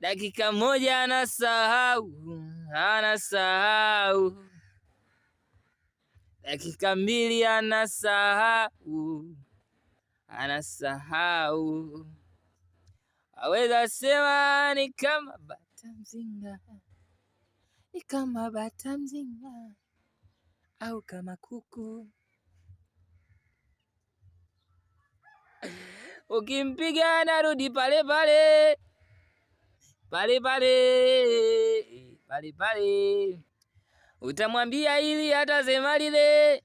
Dakika moja anasahau, anasahau. Dakika 2 anasahau, anasahau. Aweza sema ni kama bata mzinga, ni kama bata mzinga au kama kuku. Ukimpiga anarudi pale pale, pale pale, pale pale. Utamwambia ili atasema lile.